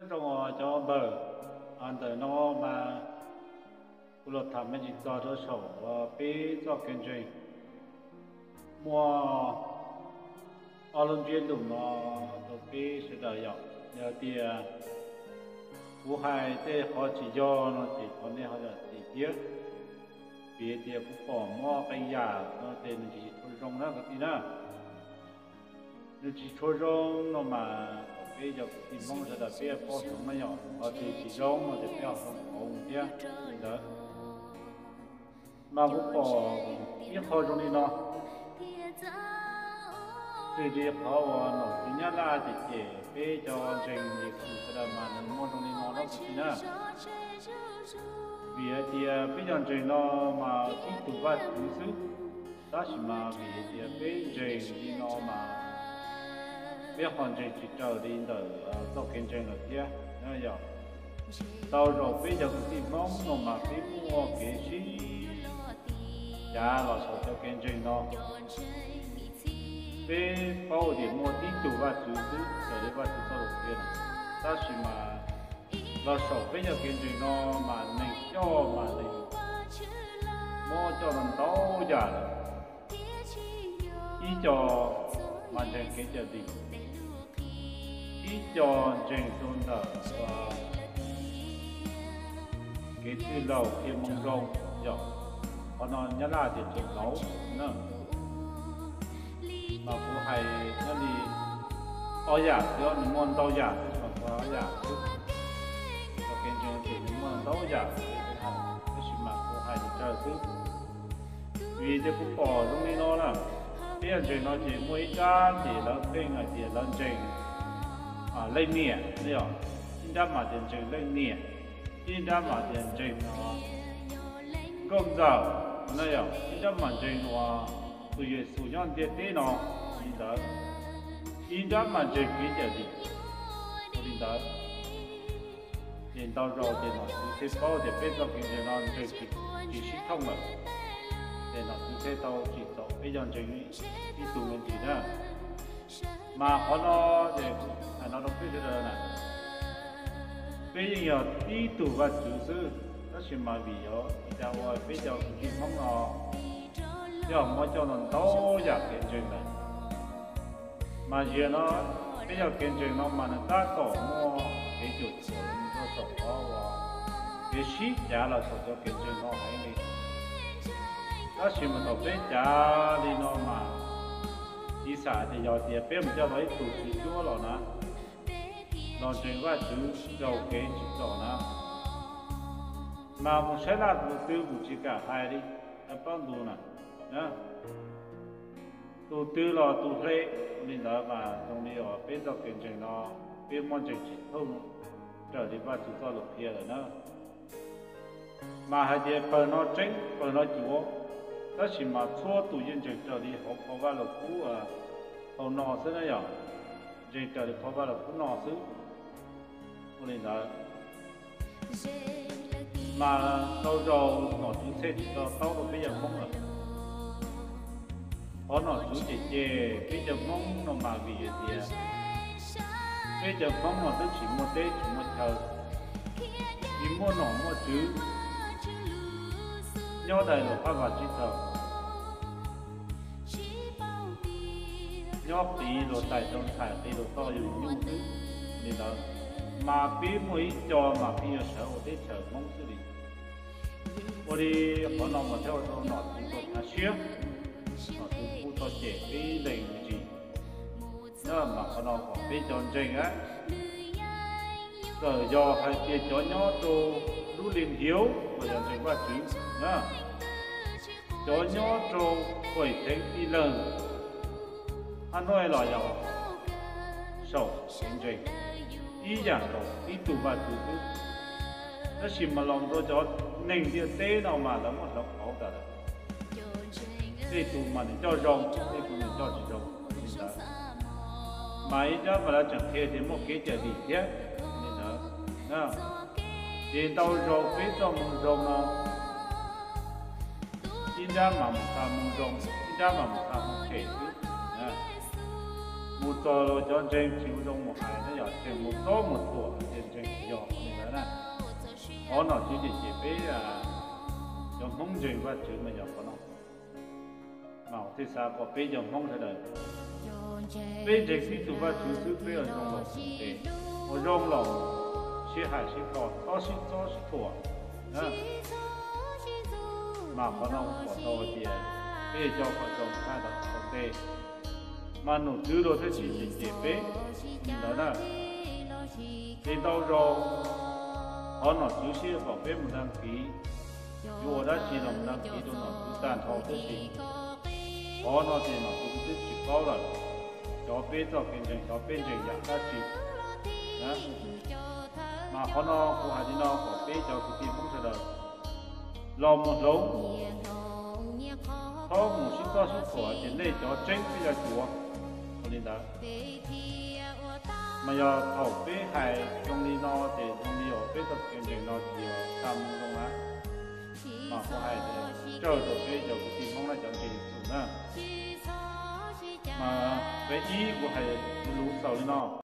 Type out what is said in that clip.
Nyob zoo os cov npawg, ntawm no mas kuv los tham me ntsis txog rau saum peb txoj kev ntseeg. Muaj ob lub ntsiab lus no rau peb sawv daws yom. Yog tias kuv hais tej qhov tsis yog no ces thov nej ho zam txim thiab, vim tias kuv pom muaj qee yam no ces nws tsis tshua zoo na kwv tij na. Nws tsis tshua zoo no mas kom peb cov kwv tij Hmoob sawv daws peb paub hloov na yom, qhov twg tsis zoo no ces peb ho hloov hauv thiab li ntawd. Mas kuv pom ib qho zoo li no, xws li qhov uas nom tswv Nyab Laj cem cem peb cov ntseeg Yexus sawv daws mas nws muaj zoo li no na kwv tij na. Vim hais tias peb cov ntseeg no mas tib tug Vajtswv xwb, tab sis mas vim hais tias peb ntseeg li no mas peb ho ntseeg tsis raws li ntawm txoj kev ntseeg lawm thiab na yom. Tau zaum peb cov kwv tij Hmoob no mas peb muaj kev sib cav los saum cov kev ntseeg no. Peb paub tias muaj tib tug Vajtswv xwb raws li Vajtswv txoj lus qhia na, tab sis mas los saum peb cov kev ntseeg no mas neeg coj mas neeg muab coj los ntau yam lawm. Ib co mas ntseeg kev cawm dim, ib co ntseeg rau ntawm kev txwj laug qhia moo zoo yom. Qhov no Nyab Laj tias tseem laus na. Mas kuv hais nyob li ob yam xwb, nws muaj ntau yam, tab sis mas kuv hais ob yam xwb. Cov kev ntseeg ces nws muaj ntau yam, tab sis mas kuv hais li ntawd xwb. Vim tias kuv pom zoo li no na, peb yog ntseeg no ces muaj ib nrab ces lawv pheej hais tias lawv ntseeg leej niam na yom, ib nrab mas tias ntseeg leej niam, ib nrab mas tias ntseeg nkauj ntxawm na yom, ib nrab mas ntseeg uas tus Yexus nyob ntiaj teb no li ntawd, ib nrab mas ntseeg kev cawm dim li ntawd. Ces ntau zaus ces nom tswv thiaj paub tias peb txoj kev ntseeg no ntseeg tsis sib thooj lawm, ces nom tswv thiaj tau tsim txom peb cov ntseeg ib tug me ntsis na. Mas qhov no ces hais no rau peb sawv daws na, peb yeej yog tib tug Vajtswv xwb, tab sis mas vim yog li cas ua peb cov kwv tij Hmoob no yog muab coj los ntau yam kev ntseeg lawm. Mas yog no peb cov kev ntseeg no mas nws tab tom muaj kev cuam tshuam los rau saum qhov uas kev sib cav los saum cov kev ntseeg no heev li. Tab sis mas thaum peb cav li no mas, piv xam tias yog tias peb mus coj tau ib tug tswv cuab los na, los ntseeg Vajtswv raug kev tsim txom na, mas mus saib laj tus twg kuj tsis kam hais li, paub ntu na, tus twg los tus hle. Li ntawd mas zoo li uas peb txoj kev ntseeg no peb muab ntseeg tsis thooj raws li Vajtswv txoj lus qhia lawm na. Mas hais tias pawg no tseeb pawg no cuav, tab sis mas txhua tus yeej ntseeg raws li hauv phau Vaj Lug Kub hauv no xwb na yom, ntseeg raws li phau Vaj Lug Kub no xwb. Ua li ntawd mas tau zaus nom tswv thiaj tsis tau taub rau peb yawg Hmoob lawm. Qhov nom tswv cem cem peb cov Hmoob no mas vim hais tias peb cov Hmoob no twb tsis muaj teb tsis muaj chaw, tsis muaj nom muaj tswv, nyob daim luag qab vaj tsib taug, nyob qiv luag daim rau ntxhais qiv luag toj yug nyuj xwb. Li ntawd mas peb muaj ib co mas peb yuav sawv ua teb chaws Hmoob xwb li. Ua li qhov no mas thiaj ua rau nom tswv tau hnyav siab, nom tswv kuj tau cem peb ib leeg me ntsis. Na mas qhov no kom peb cov ntseeg a, txawm yog hais tias cov nyob rau lub lim hiauv uas yog ntseeg Vajtswv na, cov nyob rau Huaim Theev Tij Lawg, hab nuj los yog saum kev ntseeg, ib yam nkaus tib tug Vajtswv xwb. Tab sis mas los rau cov neeg ntiaj teb no mas lawv muab hloov pauv tas lawm. Tej tus mas nws coj zoo, tej tus nws coj tsis zoo li ntawd. Mas ib nrab mas lawv tseem qhia tias muaj kev cawm dim thiab li ntawd. Ces ntau zaus peb txoj moo zoo no, ib nrab mas mus xa moo zoo, ib nrab mas mus xa moo phem xwb. Mus txog los cov ntseeg tsis ua zoo mus hais na, yog tseem mus txob mus thuam ces ntseeg Qhov nom tswv cem cem peb cov Hmoob ntseeg Vajtswv mas yog qhov no. Mas kuv thiaj xav kom peb cov Hmoob sawv daws, peb ntseeg tib tug Vajtswv xwb peb ua zoo los tes, ua zoo los sib hais sib kho, txhob sib txob sib thuam. Mas qhov no kuv pom tau hais tias peb cov vauv txaus ntshai ntawm ua tes, mas nom tswv luag thiaj tsis cem cem peb li ntawd na. Ces ntau zaus qhov nom tswv siab kom peb mus dag kiv, yuav ua dab tsi los mus dag kiv rau nom tswv tag nrho xwb ces qhov no ces nom tswv twb tsis paub lawm, cov peb txoj kev ntseeg, cov peb ntseeg yam dab tsi. Mas qhov no kuv hais li no kom peb cov kwv tij Hmoob sawv daws los mus hloov, txhob mus sib txob sib thuam ces nej cov tseeb peb yuav cuav. Ua li ntawd, mas yog thaum peb hais zoo li no ces zoo li uas peb txoj kev ntseeg no tsis yog txaj muag zoo na. Mas kuv hais tsawg rau peb cov kwv tij Hmoob na, cov ntseeg Yexus na. Mas peb ib kuv hais lus xaus li no,